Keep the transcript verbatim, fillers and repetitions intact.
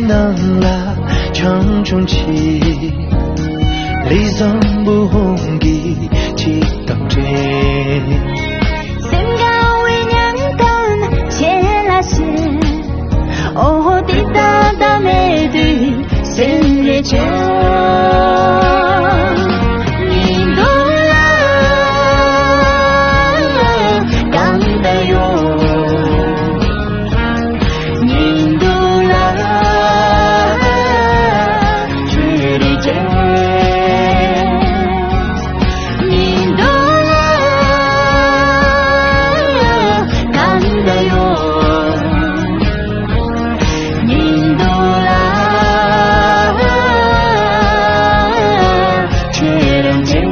ནང་ལ་ཆང་ཆུང་ཆེ། ལི་བཟང་བུ་ཧོང་གི་ཅིག་དང་འདྲེས། སེམས་དགའ་བའི་མྱང་ཐང་ཆེ་ལ་ཞེན། ཨོ་ཧོ་དེ་ལྟ་ལྟ་མེད་དུས་སེམས་རེ་ཆེ། ཉིན་དུ་ལ་གང་ལྟ་ཡོད། ཉིན་དུ་ལ་ཆུ་རེ་ཆེ། ཉིན་དུ་ལ་གང་ལྟ་ཡོད། ཉིན་དུ་ལ་ཁྱེད་རང་ཆེ།